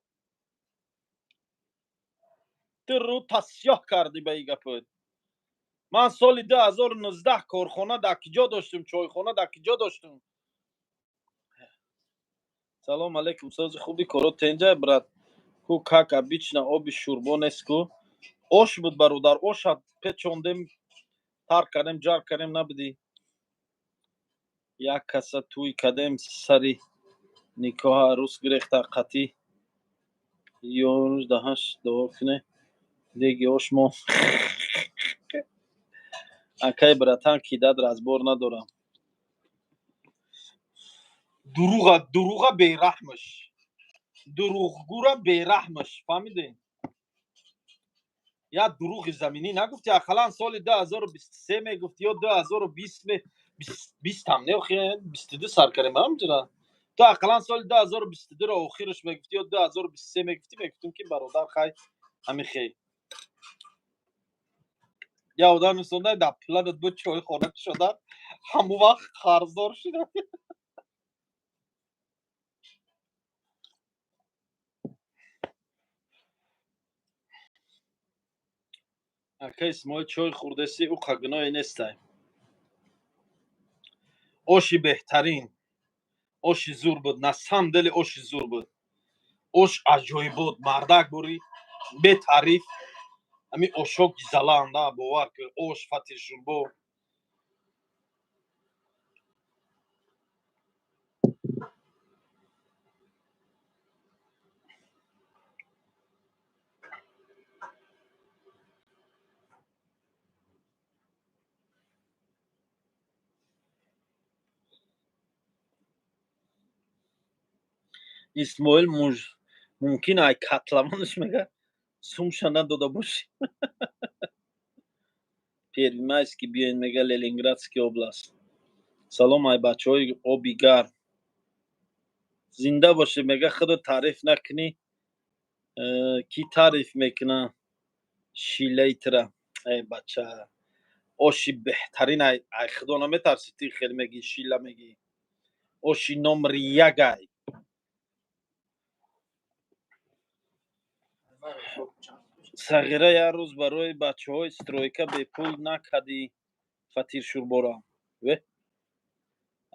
Ту рӯта сиёҳ кардӣ ба и гапот. Ман соли 2019 корхона дар киҷо доштум, чойхона дар киҷо доштум? Салом алейкум, сози, хуби, коро тенҷа, брат. Ку, как обычно, оби шӯрбо нест ку? Ош буд, бародар, оша печондем, тар кардем, ҷар кардем, набудӣ. Як каса тӯй кардем, сари никоҳа арӯс гирехта, қатӣ ёрдаҳаш дуо куне. Деги ошмо. Акай братан, кидать разбор надорам. Дуруға, дуруға бераҳмаш. Дуруғгӯра бераҳмаш. Фаҳмидем? Я дуруғи заминӣ нагуфти, ақаллан соли 2023 мегуфти ё 2020 бистам не, охи 22 сар кардем ҳамҷира. Ту ақаллан соли 2022-ро охираш мегуфти ё 2023 мегуфти, мегуфтем ки бародар, хай, ҳами хей. Я одам инсондай дар планат буд чойхона шуда, ҳамон вақт қарздор шуда. Ака Исмоил, чой хӯрдеси, ӯ қагуноҳе нестай. Оши беҳтарин, оши зур буд, на самом деле оши зур буд. Ош аҷоиб буд, мардак бури бетариф. Ҳамин ошҳо гизаланд, бовар кун, ош, фатиршӯрбо. Исмоил, мумкин ай котлованаш мега сумша надода бошӣ. Первомайский биёен, мега, Ленинградский область. Салом, ай бачаҳои оби гарм. Зинда бошед, мега, худо таъриф накунӣ, кӣ таъриф мекуна шилаи тура? Эй бача, оши беҳтарин, ай худо наметарсӣ, ти хел мегӣ, шила мегӣ. Оши номери як ай. Сағира, як рӯз барои бачаҳои стройка бепул накардӣ фатиршӯрбора. Ве?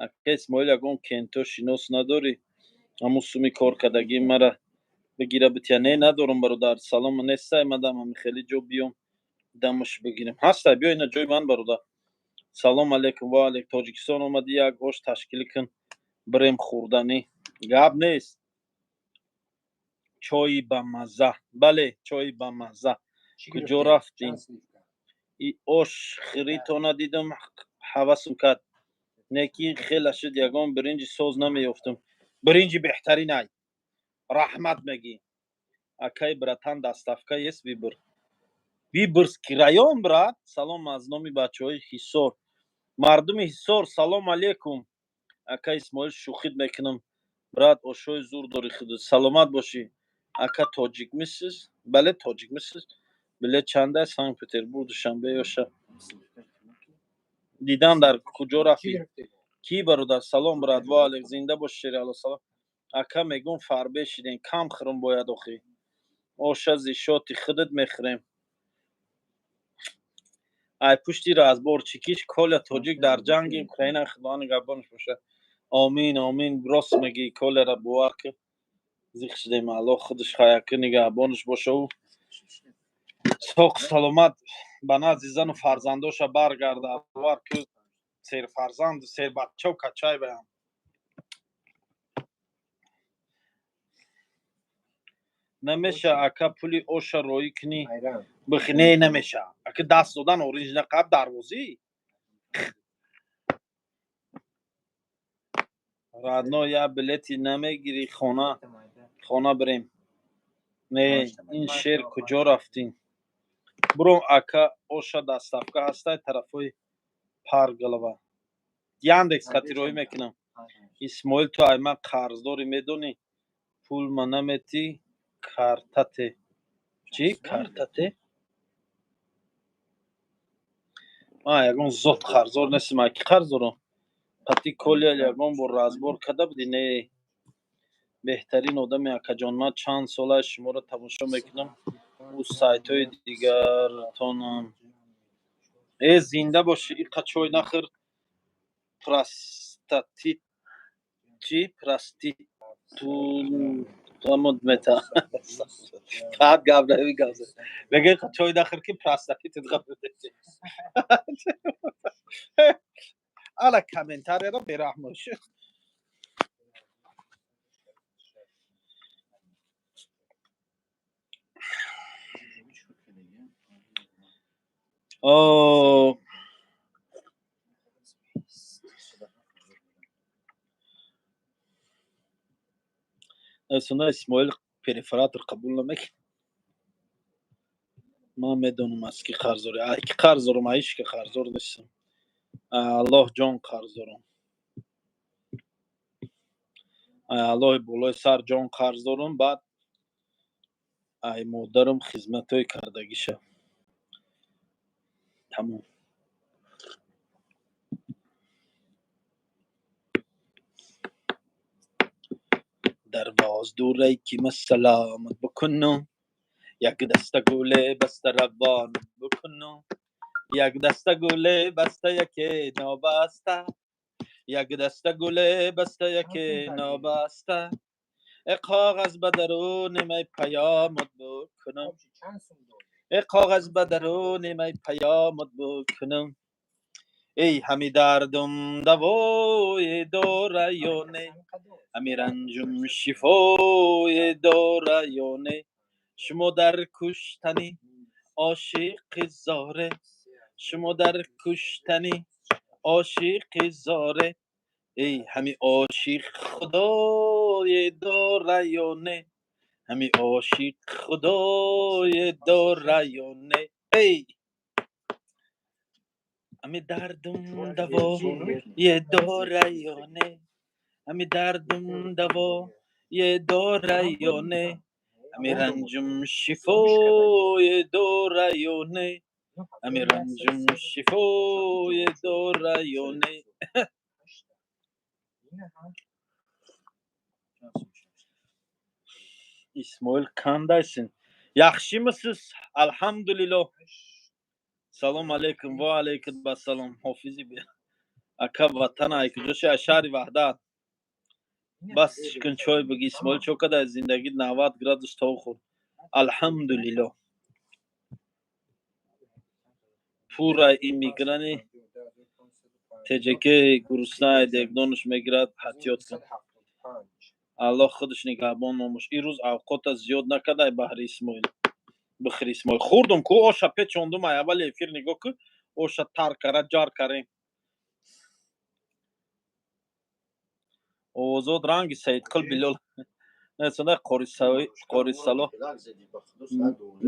Ака Исмоил, ягон кенто шинос надорӣ? Ҳамун суми кор кардагии мара бигира бития. Не, надорам, бародар. Салом, нестай, мадам ҳами хеле ҷо биём дамаш бигирем. Ҳастай, биё ина ҷои ман, бародар. Салом алейкум, ва алейк. Тоҷикистон омадӣ, як ош ташкил кун, бирем хӯрданӣ. Гап нест. Чои бамазза. Бале, чои бамазза. Куҷо рафтем? И ош хиритона дидам, ҳавасм кард. Не ки хела шуд, ягон биринҷи соз намеёфтам. Биринҷи беҳтарин ай. Раҳмат мегӣ. Акай братан, доставка есть выбор. Выборгский район, брат. Салом аз номи бачаҳои Ҳисор. Мардуми Ҳисор, салом алейкум. Ака Исмоил, шӯхит мекунам. Брат, ошҳои зур дорӣ худат. Саломат бошӣ. Ака, тоҷикмисиз? Бале, тоҷикмисиз? Билет чанда? Санкт Петербург, Душанбе ёша? Дидан дар куҷо рафтӣ? Кӣ, бародар? Салом, брат. Ва алейк, зинда бош, шери Алло, салом. Ака, мегӯм, фарбе шидем, кам хӯрм бояд охӣ. Оша зишоти худат мехӯрем. Ай пушти разборчикиш Коля тоҷик дар ҷанги Украина, Худо нигаҳбонаш бошад. Омин, омин, рост мегӣ, Коляра бовар кун. Зиқ шудем, Аллоҳ худаш хаякӣ нигаҳбонаш боша, ӯ соқ саломат ба назди зану фарзандоша баргарда. Бовар кун, серфарзанду сербаччау качай баям. Намеша, ака, пули оша роӣ кунӣ? Не, намеша. Ака, даст додан оринҷ нақаб дарвозӣ. Родной, я билети намегирӣ, хона бирем? Не, ин шер куҷо рафтӣ? Буро, ака, оша доставка ҳастай тарафҳои Парголова. Яндекс хатироӣ мекунам. Исмоил, ту ай ман қарздорӣ, медонӣ? Пул ма наметӣ, картате. Чӣ? Картате? Ман ягон зот қарздор нестам. Ай ки қарз дорам? Қати Коля ягон бор разбор карда будӣ? Не. Беҳтарин одами, акаҷон. Ман чанд сола шуморо тамошо мекунам. Ӯ сайтҳои дигартонам. Э, зинда бошӣ, иқа чой нахӯр. Простатит чӣ? Проститутамуд мета. Баъд гап нави гап зад. Мега иқа чой нахӯр, ки простатитет ғам. Ала комментарияро бераҳмош. О, Суна Исмоил перфоратор қабул намекунад. Ман медонам, аз ки қарздорӣ. Ай ки қарз дорам, ай ҳеч ки қарздор нестам. Аллоҳ ҷон қарз дорам. Ай Аллоҳи болои сар ҷон қарз дорам, баъд ай модарам хизматҳои кардагиша. Тамом. Дарвоз дурай, ки ма саломат бикунам, як даста гуле баста равонат бикунам, як даста гуле баста, яке нобаста, як даста гуле баста, яке нобаста, э коғаз ба даруни май паёмат бикунам, э коғаз ба даруни май паёмат бикунам, эй ҳами дардум давое дора ё не, ҳами ранҷум шифое дора ё не, шумо дар куштани ошиқи зоре, шумо дар куштани ошиқи зоре, эй ҳами ошиқ худое дора ё не, ҳами ошиқ худое дора ё не, эй ҳами дардум давое дора ё не, ҳами дардум давое дора ё не, ҳами ранҷум шифое дора ё не, ҳами ранҷум шифое дора ё не. Исмоил, кандайсин? Yaxshimisiz? Alhamdulillah. Салом алейкум. Ва алейкум ассалом. Ҳофизи ака, ватан ай куҷоши? Аз шаҳри Ваҳдат. Бас кун, чой биги. Исмоил, чо када зиндагӣ 90 градус тов хӯрд. Алҳамдулиллоҳ. Пурра иммиграни теҷаке гуруснаи дегдонаш мегирад, ҳатиёт кун. Аллоҳ худаш нигаҳбон номуш. Ин рӯз авқота зиёд накардай баҳри Исмоил. Бихӯр, Исмоил. Хӯрдум ку, оша печондум, ай аввали эфир нигоҳ кун, оша тар кара, ҷар карем. Овозот ранги Саидқул Билол. Несонда Қорисало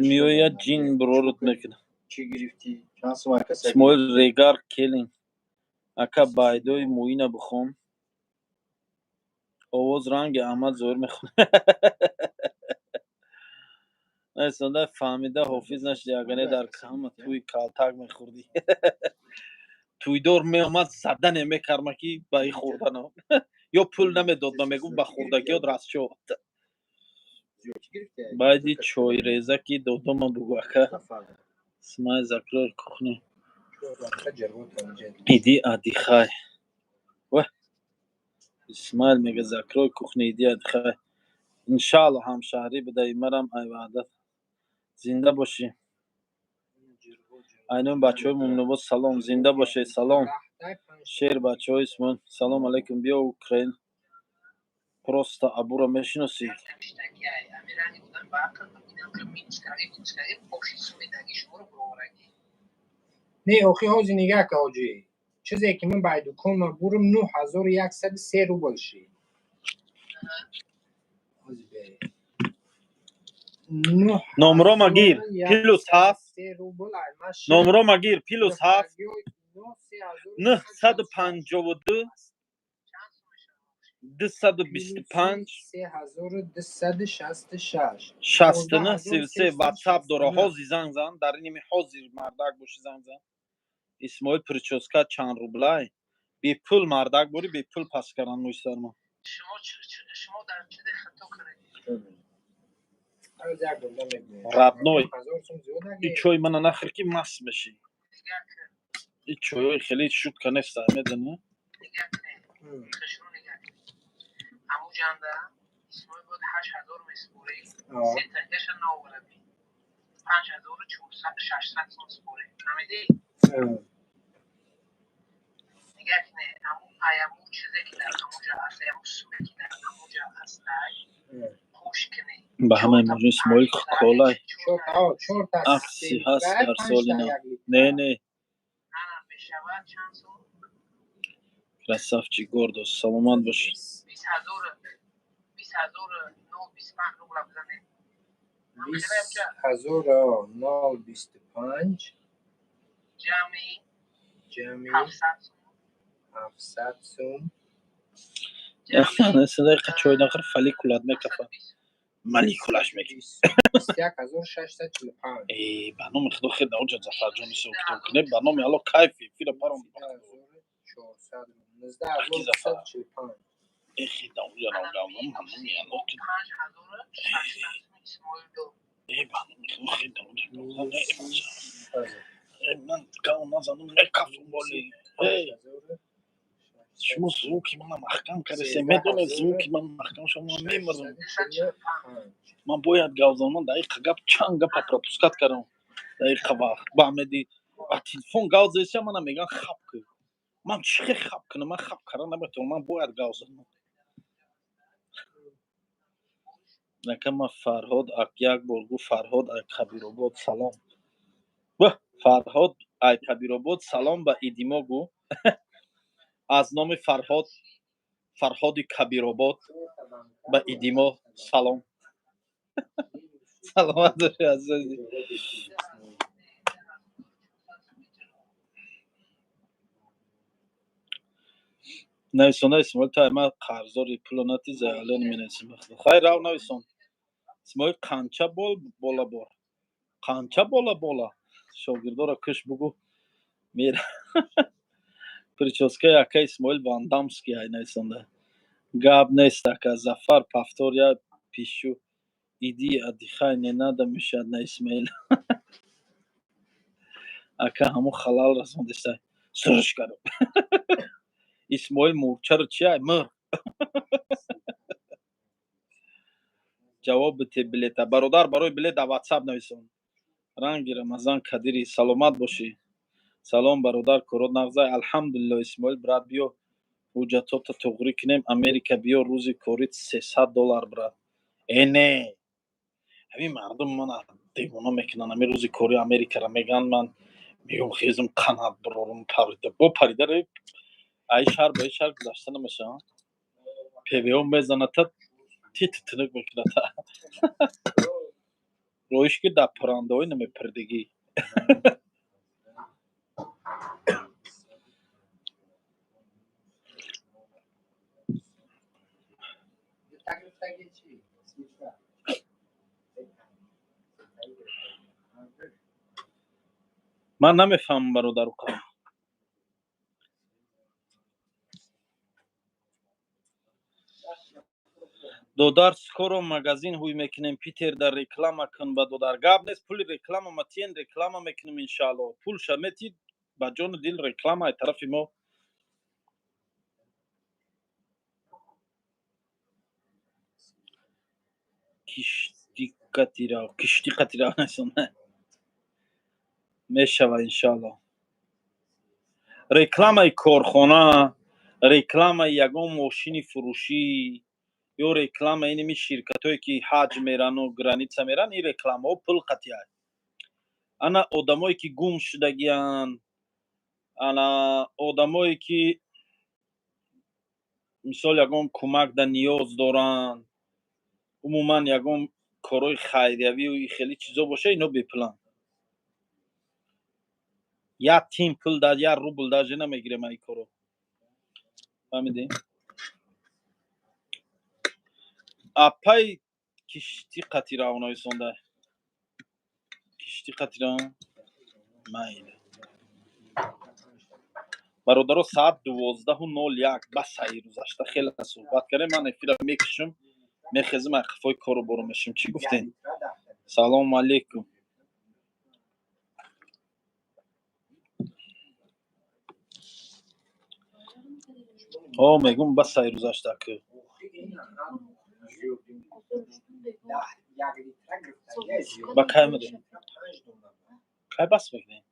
меояд, ҷин бурорут мекунад. Исмоил регар келин. Ака, байдои муина бихон. Овоз ранги Аҳмад Зоҳир мехонад. Несонда фаҳмида ҳофиз нашуди, агар не дар ҳама тӯй калтак мехӯрдӣ. Тӯйдор меомад, задане мекарма, ки ба и хӯрдано. Ё пул намедод, ба мегуфт, ба хӯрдагиёт расчо. Баъди чойрезаки додома бугӯ, ака. Смай, закрой кухню. Иди отдыхай. Ва Исмаил мега: закрой кухню, иди отдыхай. Иншаалло, ҳамшаҳрӣ будаи марам ай Ваҳдат. Зинда бошӣ. Айнон бачаҳои Муминобод, салом. Зинда бошед, салом. Шер бачаҳои Исмоил. Салом алейкум. Биё Украин. Просто Абуро мешиносӣ? Не, охи, ҳози нигаҳ ка, ҳоҷӣ, чизе ки ман ба дуконма бурам, 9103 рубл шид. Ҳози бе. Номрома гир. +7. 9103 рубл ай ма шид. Номрома гир. +7 952 225 3266. 69 33. Ватсап дора. Ҳозир занг зан. Дар иними ҳозир мардак бошӣ, занг зан. Исмоил, прическа чанд рублай? Бепул мардак бори, бепул пас кардан мӯи сарма. Шумо дар чизе хато кардед. Родной, и чой мана нахӯр, ки маст мешӣ. И чойҳои хеле шутка нест, медонӣ? Нигоҳ кунед, хушрӯ нигоҳ кунед. Ҳамун ҷанда Исмоил бояд 8000 месупорӣ, сетагаша наовараби. 5400, 600 сом супорӣ. Фаҳмидӣ? Нигоҳ кунед, ҳамун аяму чизе ки дар ҳамун ҷо аст, аяму суме ки дар ҳамун ҷо ҳастай, қӯш кунед. Ба ҳамаи муҳоҷирин Исмоил Колай чорта акси ҳаст дар соли нав. Не, не. Красавчик, гордость. Саломат бошӣ. 20025 ҷамъи 700 сум. Садақа чой нахӯр, фолликулат мекафа. Малекулаш мекунӣ. 21645. Э, ба номи Худо, хел наоҷа Зафарҷон ҳисоб китоб кунем. Ба номи Аллоҳ, кайфи эфира паром. 400 19245. Эхи наоҷа навгавнам, ба номи Аллоҳ ту. Э, ба номи Худо, хел наоҷа навгавнам. Э, бача. Э, ман гав назанам, мекафам боли. Э, шумо звуки мана маҳкам кардесем. Медонед, звуки ман маҳкам шуд, ман мемирам. Ман бояд гав занам, ман даиқа гап чанд гапа пропускать кардам. Даиқа вақт. Ба меди ба телефон гав зеся, мана меган хап кун. Ман чӣ хел хап кунам? Ман хап кардан наметавонам, ман бояд гав занам. Нака ман Фарҳод ак як бор гуфт Фарҳод ай Кабиробод салом. Ба Фарҳод ай Кабиробод салом ба Идимо гу. Аз номи Фарҳод, Фарҳоди Кабиробод ба Идимо салом. Саломат бошӣ, азизи. Нависонда Исмоил, та ман қарздори пуло натӣ, заявление менависем. Хайр, рав нависон. Исмоил қанча бол бола бор. Қанча бола бола. Шогирдора куш бугу мера. Прическаи ака Исмоил Вандамский ай нависонда. Гап нест, ака Зафар, повтор я пишу. Иди отдыхай, не надо мешать на Исмаил. Ака ҳамун халал расондистай. Сурш кардам. Исмоил мурчаро чи ай? Мир. Ҷавоб бите билета. Бародар, барои билет дар WhatsApp нависон. Ранги Рамазан Кадири, саломат бошӣ. Салом, бародар, корот нағзай. Алҳамдулилло, Исмоил брат, биё ҳуҷҷатота туғрӣ кунем. Америка биё, рӯзи корит 300 доллар, брат. Э, не. Ҳамин мардум мана девона мекунанд. Ҳамин рӯзи кори Америкара мегӯянд, ман мегӯям хезум қанат бирорум парида. Бо парида ре ай шаҳр ба ин шаҳр гузашта намешавад. ПВО мезаната, тит тинук мекуната. Роиш ки дар паррандаҳои намепирдигӣ. Ман намефаҳмам, бародару қавм. Додар, скоро магазин ҳуй мекунем Питер дар, реклама кун ба додар. Гап нест, пули реклама матиен, реклама мекунем иншаалло. Пулша метид, ба ҷону дил реклама ай тарафи мо. Киштӣ катира, киштӣ катира насона. Мешава иншаалло. Рекламаи корхона, рекламаи ягон мошини фурӯшӣ ё реклама иними ширкатҳое ки ҳаҷ мерану граница меран, ин рекламаҳо пул қатъиай. Ана одамое ки гум шудагиянд, ана одамое ки мисол ягон кӯмак да ниёз доранд, умуман ягон корҳои хайриявию хеле чизо боша, ино бепуланд. Як тин пул да, як рубл даже намегирем ай коро. Фаҳмидӣ? Апай киштӣ қатира нависонда. Киштӣ қатира майли. Бародаро, соат 12:01, бас саи гузашта хеле суҳбат кардем. Ман эфира мекушам, мехезам, ай қафои кору боро мешам. Чӣ гуфтем? Салому алейкум. О, мегум, бас саи гузашта ки. Ба кай мирем? Кай бас мекунем?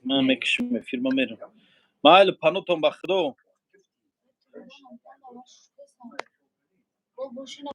Ман мекушам эфир, ман мерам. Майли, панотон ба Худо. Бо бошина.